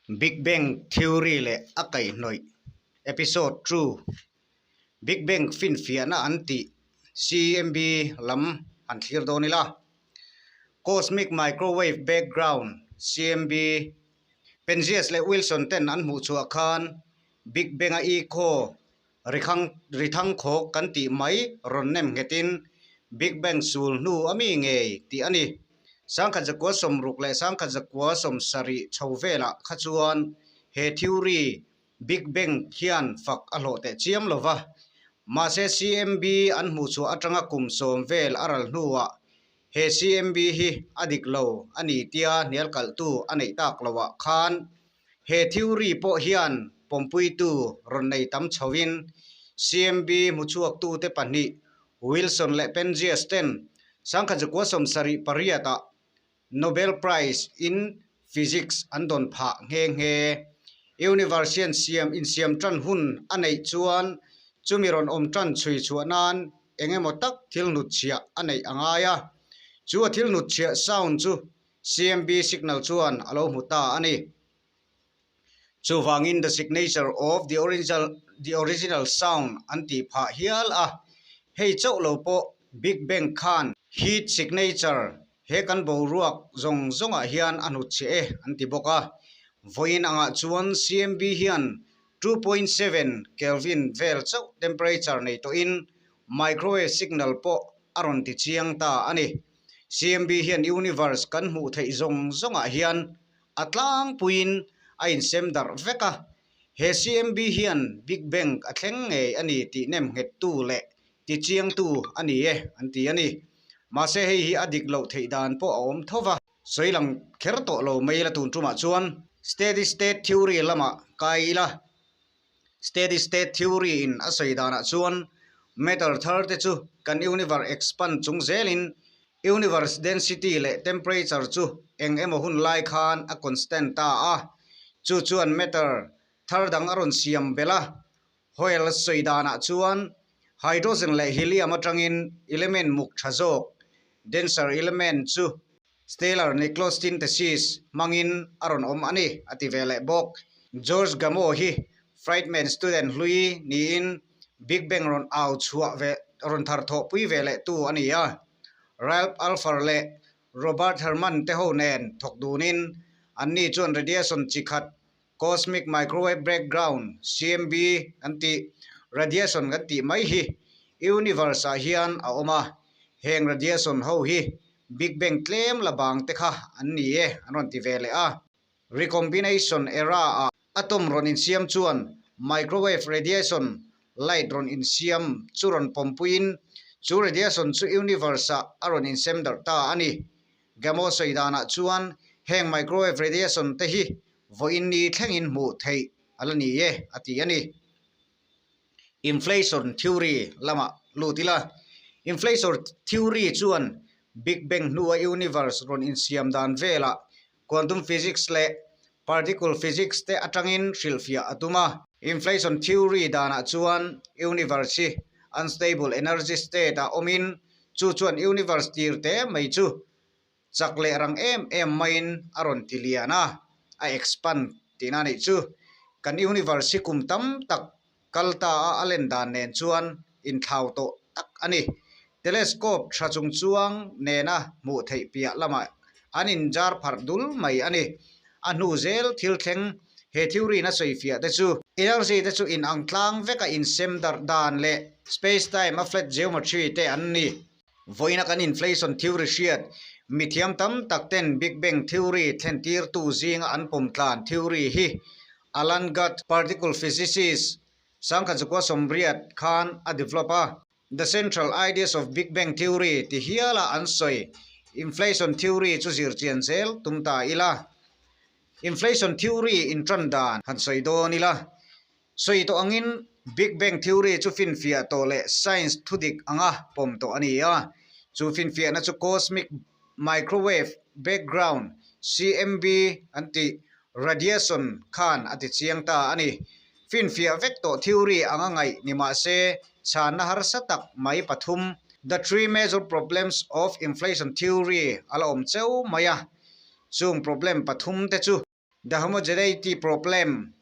Big Bang Theory leh a kaihhnawih Episode 2, Big Bang finfiahna an tih CMB lam han thlir dawn ila. Cosmic Microwave Background, CMB, Penzias leh Wilson ten an hmuh chhuah khan Big Bang-a echo rithang khawk kan tih mai rawn nem nghetin Big Bang sul hnu a mi ngei tih a ni. 1960 leh 1970 chho velah kha chuan he theory Big Bang hian fak a hlawh teh chiam lo va. Mahse CMB an hmuhchhuah atanga kum sawm vel a ral hnuah he CMB hi a dik lo a ni tia hnial kalhtu a neih tak loah khan he theory pawh hian pawmpuitu rawn nei tam chhoin CMB hmuchhuaktute pahnih Wilson leh Penzias ten 1978 ah Nobel Prize in Physics an dawn phah nghe nghe. Universe hian siam insiam tan hun a neih chuan chumi rawn awm tan chhui chhuah nan eng emaw tak thil hnutchhiah a neih a ngai a. Chu a thil hnutchhiah sound chu CMB signal chuan a lo hmu ta a ni. Chuvangin the signature of the original the original sound an tih phah hial a, hei chauh lo pawh Big Bang khan heat signature he kan boruak zawng zawngah hian a hnutchhe e an ti bawk a. Vawiin angah chuan CMB hian 2.7 Kelvin vel chauh temperature nei tawhin microwave signal pawh a rawn ti chiang ta a ni. CMB hian universe kan hmuh theih zawng zawngah hian A tlangpuiin a insem darh vek a, he CMB hian Big Bang a thleng ngei a ni tih nem nghettu leh tichiangtu a ni e an ti a ni. Mahse hei hi a dik loh theih dan pawh a awm tho va. Sawi lang kher tawh lo mai ila tun tumah chuan Steady State Theory lamah kai ila. Steady State Theory in a sawi danah chuan matter thar te chu kan universe expand chung zelin universe density leh temperature chu eng emaw hun lai khan a constant ta a, chu chuan matter thar dang a rawn siam belh a. Hoyle sawi danah chuan hydrogen leh helium atangin element muk tha zawk, denser element, chu Stellar nucleosynthesis hmangin a rawn awm a ni, a ti ve leh bawk. George Gamow hi Friedman student hlui niin Big Bang rawn au chhuah ve rawn thar thawhpui ve leh tu a ni a. Ralph Alpher leh Robert Herman te ho nen thawk dunin anni chuan radiation chi khat Cosmic Microwave Background, CMB, kan tih, radiation kan tih mai hi universe ah hian a awm a, heng radiation ho hi Big Bang tlem la bang te kha an ni e an rawn ti ve leh a. Recombination era ah atom rawn insiam chuan microwave radiation light rawn insiam chu rawn pawmpuiin chu radiation chu universe ah a rawn insem darh ta a ni. Gamow sawi danah chuan heng microwave radiation te hi vawiin ni thlengin hmuh theih a la ni e a ti a ni. Inflation theory lamah lut ila, Inflation theory chuan Big Bang hnua universe rawn insiam dan velah quantum physics leh particle physics te atangin hrilhfiah a tum a. Inflation theory danah chuan universe hi unstable energy state ah awmin chu chuan universe tir te mai chu chak leh rang em em maiin a rawn ti lian a, a expand tihna a nih chu. Kan universe hi kum tam tak kal ta a a len dan nen chuan inthlau tawh tak a ni. Telescope tha chung chuang nena hmuh theih piah lamah an injar pharh dul mai a ni. A hnu zel thil thleng he theory in a sawifiah te chu. Energy te chu inang tlang veka insem darh dan leh space-time a flat geometry te an ni. Vawiina kan inflation theory hriat, mithiam tam tak ten Big Bang theory thlen tirtu zinga an pawm tlan theory hi Alan Guth, particle physicist, 1980 khan a develop a. The central ideas of Big Bang theory ti hiala an sawi inflation theory chu zir chian zel tum ta ila. Inflation theory intan dan han sawi dawn ila. Sawi tawh angin Big Bang Theory chu finfiah tawh leh science thudik anga pawm tawh a ni a. Chu finfiahna chu Cosmic Microwave Background, CMB, an tih radiation khan a ti chiang ta a ni. Finfiah vek tawh theory anga ngaih ni mah se chhanna harsa tak mai pathum, The Three Major Problems of Inflation Theory, a la awm cheu mai a. Chung problem pathum te chu. The Homogeneity Problem,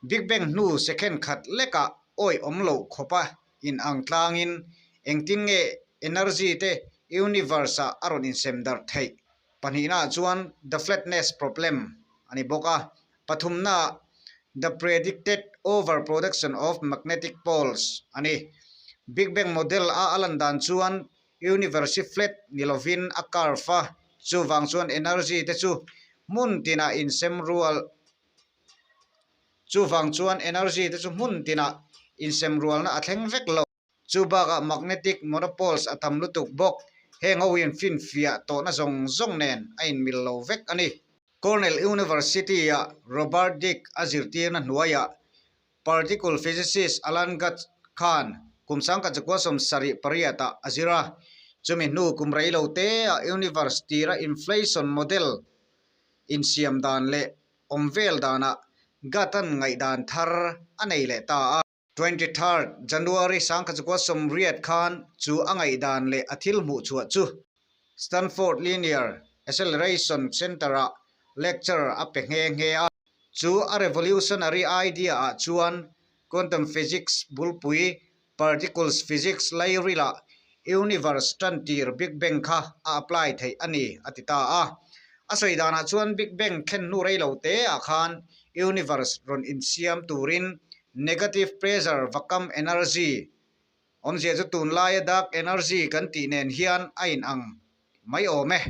Big Bang hnu second khat lekah awih awm loh khawpa in ang tlangin engtin nge energy te universe ah a rawn insem darh theih? Pahnihnaah chuan The Flatness Problem a ni bawk a, pathumnaah The Predicted Overproduction of Magnetic Poles a ni. Big Bang model a a lan dan chuan universe hi flat ni lovin a curve a, chuvang chuan energy te chu hmun tinah insem rual Chuvang chuan energy te chu hmun tinah insem rualna a thleng vek lo. Chu bakah magnetic monopoles a tam lutuk bawk. Heng ho hian finfiah tawhna zawng zawng nen a inmil lo vek a ni. Cornell University-a Robert Dicke a zirtirna hnuaiah particle physicist Alan Guth khan kum 1978 ah a zir a. Chumi hnu kum rei lo teah universe tira inflation model insiam dan leh awm vel danah Guth-a'n ngaihdan thar a nei leh ta a. 23rd January 1980 khan chu a ngaihdan leh a thil hmuh chhuah chu Stanford Linear Acceleration Center-ah lecture a pe nghe nghe a. Chu a revolutionary idea-ah chuan quantum physics bulpui particles physics lairilah universe tantir Big Bang kha a apply theih a ni a ti ta a. A sawi danah chuan Big Bang thlen hnu rei lo te ah khan universe rawn insiam turin negative pressure vacuum energy awmzia chu tunlaia dark energy kan tih nen hian a inang mai awm e.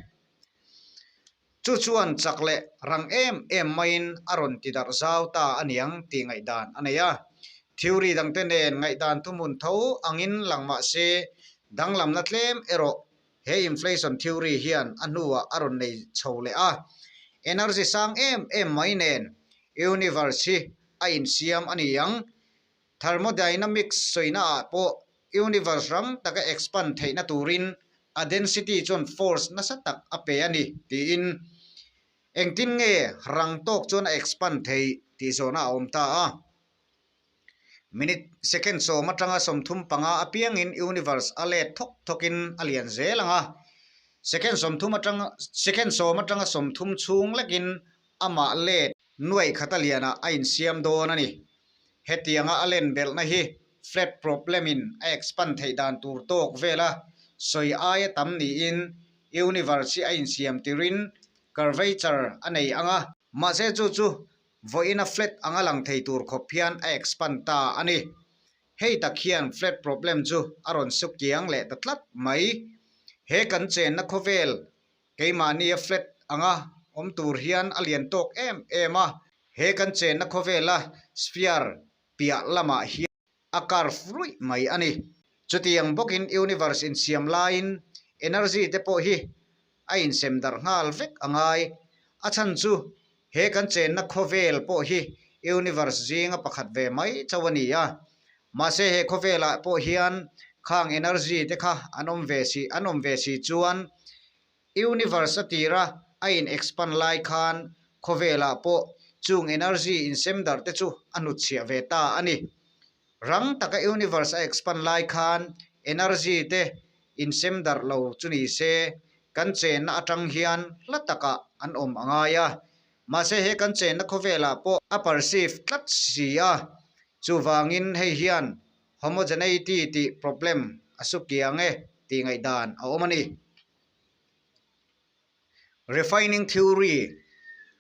Chu chuan chak leh rang em em maiin a rawn ti darh zau ta a niang tih ngaihdan a nei a. Theory dangte nen ngaihdan thuhmun tho angin lang mah se, danglamna tlem erawh he inflation theory hian a hnuah a rawn nei chho leh a. Energy sang em em mai nen universe hi a insiam a ni ang. Thermodynamics sawina ah pawh universe rang taka expand theihna turin a density chuan force nasa tak a pe a ni tiin engtin nge rang tawk chuan a expand thei tih zawhna a awm ta a. Minute second sawm atanga 35 apiangin universe a let thawk thawkin a lian zel ang a, second 30 atanga second sawm atanga 30 chhung lekin amah let nuaih khat a lianah a insiam dawn a ni. Hetianga a len belhna hi flat problem in a expand theih dan tur tawk vela sawi aia tam niin universe hi a insiam tirin curvature a nei ang a. Mahse chu chu vawiin a flat anga lang thei tur khawp hian a expand ta a ni. Hei tak hian flat problem chu a rawn su kiang leh ta tlat mai. He kan chenna khawvel Keimahnia flat anga awm tur hian a lian tawk em em a, he kan chenna khawvela sphere piah lamah hian a curve ruih mai a ni. Chutiang bawkin universe insiam laiin energy te pawh hi a insem darh nghal vek a ngai. A chhan chu he kan chenna khawvel pawh hi universe zinga pakhat ve mai chauh a ni a. Mahse he khawvelah pawh hian khang energy te kha an awm ve si an awm ve si chuan universe a tira a in expand lai khan khawvelah pawh chung energy insem darh te chu a hnutchhiah ve ta a ni. Rang taka universe a expand lai khan energy te insem darh lo chu ni se kan chenna atang hian hla takah an awm a ngai a. Mahse he kan chenna khawvelah pawh a perceive tlat si a, chuvangin hei hian homogeneity tih problem a su kiang e tih ngaihdan a awm a ni. Refining theory,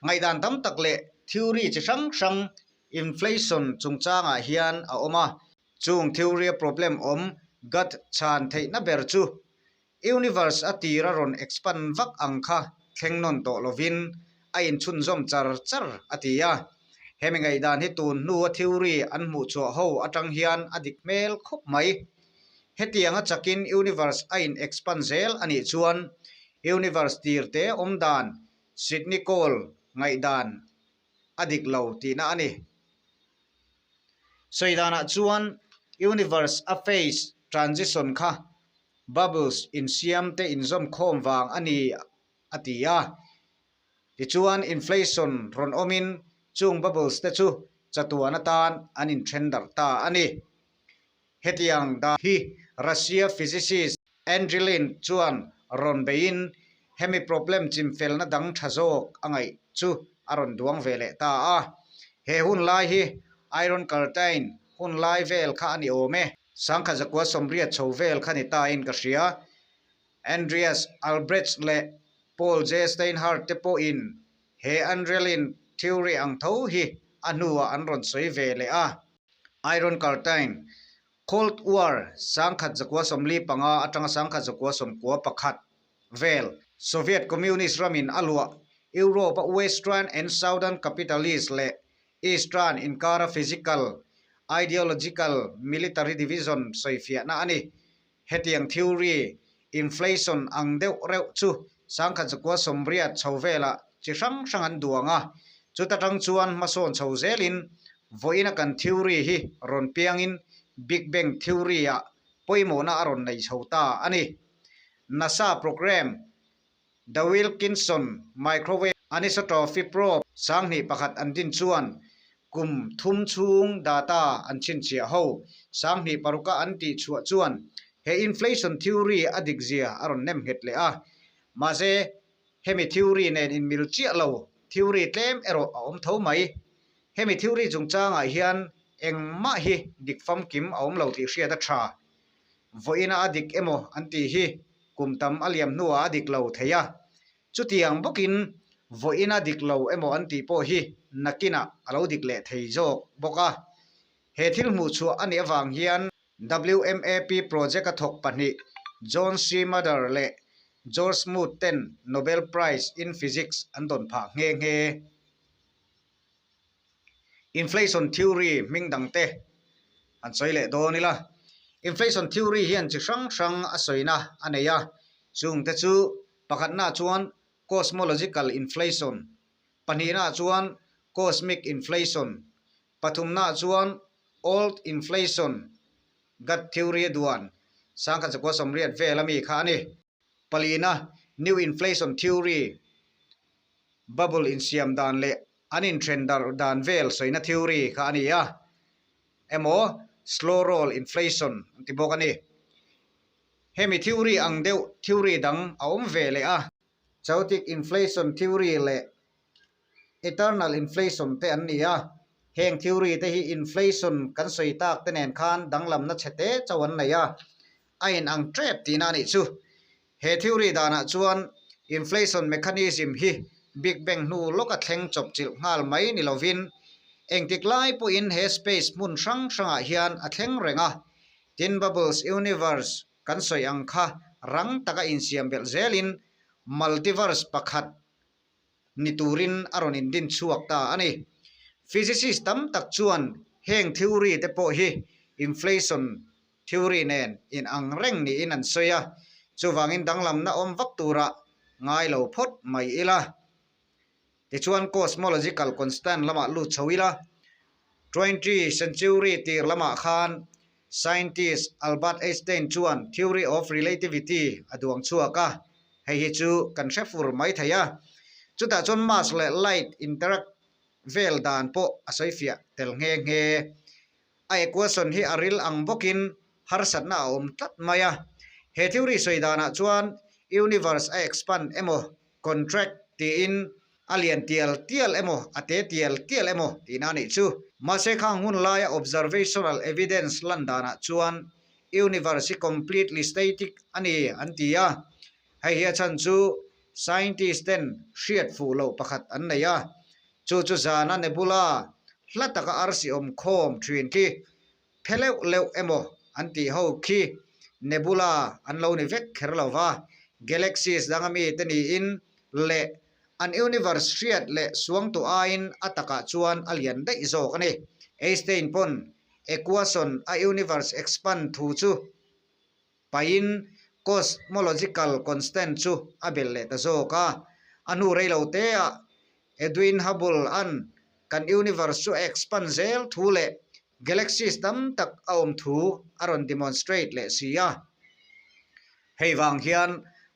Ngaihdan tam tak leh theory chi hrang hrang inflation chungchangah hian a awm a, chung theory a problem awm gut chhan theihna ber chu Universe a tir a rawn expand vak ang kha thleng nawn tawh lovin a inchhunzawm char char a ti a. Hemi ngaihdan hi tun hnua theory an hmuh chhuah ho atang hian a dik hmel khawp mai. Hetianga chakin universe a in expand zel a nih chuan universe tir te awm dan Sydney Cole ngaihdan a dik lo tihna a ni. Sawi danah chuan universe a phase transition kha bubbles insiam te inzawm khawm vang a ni a ti a. Tichuan inflation rawn awmin chung bubbles te chu chatuan atan an inthen darh ta a ni. Hetiang dan hi Russia physicist Andrei Lin chuan rawn beiin hemi problem chimfelna dang tha zawk a ngaih chu. a rawn duang ve leh ta a. He hun lai hi Iron Curtain hun lai vel kha a ni awm e. 1980 chho vel kha ni ta in ka hria. Andreas Albrecht leh Paul J. Steinhardt te pawhin he Unrelin theory ang tho hi a hnuah an rawn sawi ve leh a. Iron Curtain, Cold War 1945 atanga 1991 vel, Soviet Communist ramin a luah Europe-a Western and Southern capitalist leh Eastern inkara physical, ideological, military division sawifiahna a ni. Hetiang theory, inflation ang deuh reuh chu 1980 chho velah chi hrang hrang an duang a, chuta tang chuan hmasawn chho zelin vawiina kan theory hi rawn piangin Big Bang theory-ah pawimawhna a rawn nei chho ta a ni. NASA program The Wilkinson Microwave Anisotropy Probe 2001 an din chuan kum thum chhung data an chhinchhiah ho. 2006 a an tih chhuah chuan he inflation theory a dik zia a rawn nem nghet leh a. Mahse, hemi theory nen inmil chiah lo theory tlem erawh a awm tho mai. Hemi theory chungchangah hian engmah hi dik famkim a awm lo tih hriat a tha. Vawiina a dik emaw an tih hi kum tam a liam hnuah a dik lo thei a. Chutiang bawkin vawiina dik lo emaw an tih pawh hi nakinah a lo dik leh thei zawk bawk a. He thil hmuh chhuah a nih avang hian WMAP project a thawk pahnih John C. Mather leh George Smoot ten Nobel Prize in Physics an dawn phah nghe nghe. Inflation theory hming dang te an sawi leh dawn ila. Inflation theory hian chi hrang hrang a sawina a nei a, chung te chu pakhatnaah chuan cosmological inflation, pahnihnaah chuan cosmic inflation, pathumnaah chuan old inflation, Gut theory a duan 1980 vel ami kha a ni. Palina, New Inflation Theory, Bubble insiam dan leh an inthen darh dan vel sawina theory kha a ni a, emaw Slow Roll Inflation an ti bawk a ni. Hemi theory ang deuh theory dang a awm ve leh a. Chaotic Inflation Theory leh Eternal Inflation te an ni a. Heng theory te hi inflation kan sawi tak te nen khan danglamna chhe te chauh an nei a. A inang tep tihna a nih chu. He theory danah chuan inflation mechanism hi Big Bang hnu lawka thleng chawpchilh nghal mai ni lovin engtik lai pawhin he space hmun hrang hrangah hian a thleng reng a. Tin bubbles universe kan sawi ang kha rang taka insiam belh zelin multiverse pakhat ni turin a rawn indin chhuak ta a ni. Physicist tam tak chuan heng theory te pawh hi inflation theory nen inang reng niin an sawi a, chuvangin danglamna awm vak turah ngai lo phawt mai ila. Tichuan cosmological constant lamah lut chho ila, 20 century tir lamah khan Scientist Albert Einstein chuan Theory of Relativity a duang chhuak a, hei hi chu kan hre fur mai thei a. Chutah chuan mass leh light interact vel dan pawh a sawifiah tel nghe nghe. A equation hi a ril ang bawkin harsatna a awm tlat mai a. He theory sawi danah chuan universe a expand emaw contract tiin A lian tial tial emaw, a te tial tial emaw tihna a nih chu. Mahse khang hun laia observational evidence lan danah chuan universe hi completely static a ni an ti a. Hei hi a chhan chu scientist ten hriat fuh loh pakhat an nei a. Chu chu zana nebula hla taka arsi awm khawm thin khi phe leuh leuh emaw an tih ho khi nebula an lo ni vek kher lo va, galaxies danga mite niin leh an universe hriat leh suangtu aiin a takah chuan a lian daih zawk a ni. Einstein pawn equation a universe expand thu chu Pain cosmological constant chu a belh leh ta zawk a. A hnu rei lo teah Edwin Hubble-a'n kan universe chu a expand zel thu leh galaxies tam tak a awm thu a rawn demonstrate leh si a. Hei vang hian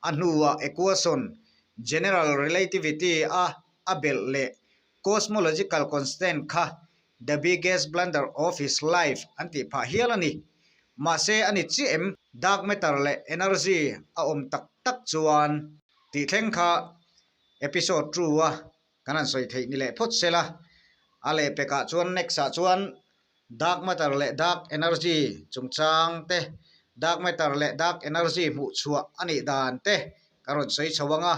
a hnuah equation general relativity a a belh leh cosmological constant kha The biggest blunder of his life an tih phah hial a ni. Mahse a ni chiah em? Dark matter leh energy a awm tak tak chuan. Tih thleng kha episode two a Kan han sawi theih ni leh phawt se la. A lehpekah chuan next ah chuan dark matter leh dark energy chungchang te, dark matter leh dark energy hmuh chhuah a nih dan te ka rawn sawi chho ang a.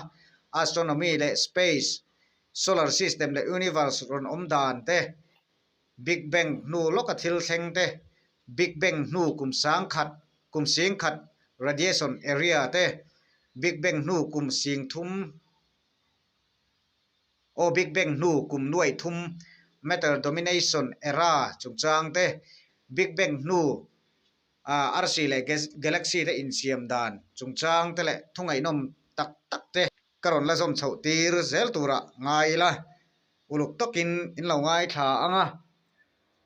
Astronomy leh space, solar system leh universe rawn awm dan te, Big Bang hnu lawka thil thleng te, Big Bang hnu kum sangkhat, kum singkhat radiation area te, Big Bang hnu kum singthum, Aw Big Bang hnu kum nuaih thum matter domination era chungchang te, Big Bang hnu arsi leh galaxy te insiam dan chungchang te leh thungaihnawm tak tak te ka rawn la zawm chhoh tir zel turah ngai ila uluk tawkin in lo ngaithla ang a,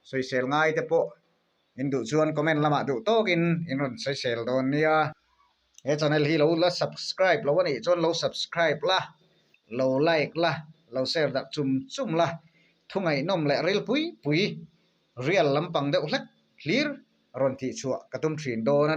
sawisel ngai te pawh in duh chuan comment lamah duh tawkin in rawn sawisel dawn nia. He channel hi lo la subscribe lo a nih chuan lo subscribe la, lo like la, lo share dak chum chum la, thu ngaihnawm leh ril pui pui real lampang deuh hlek hlir rawn tih chhuah ka tum thin dawn a.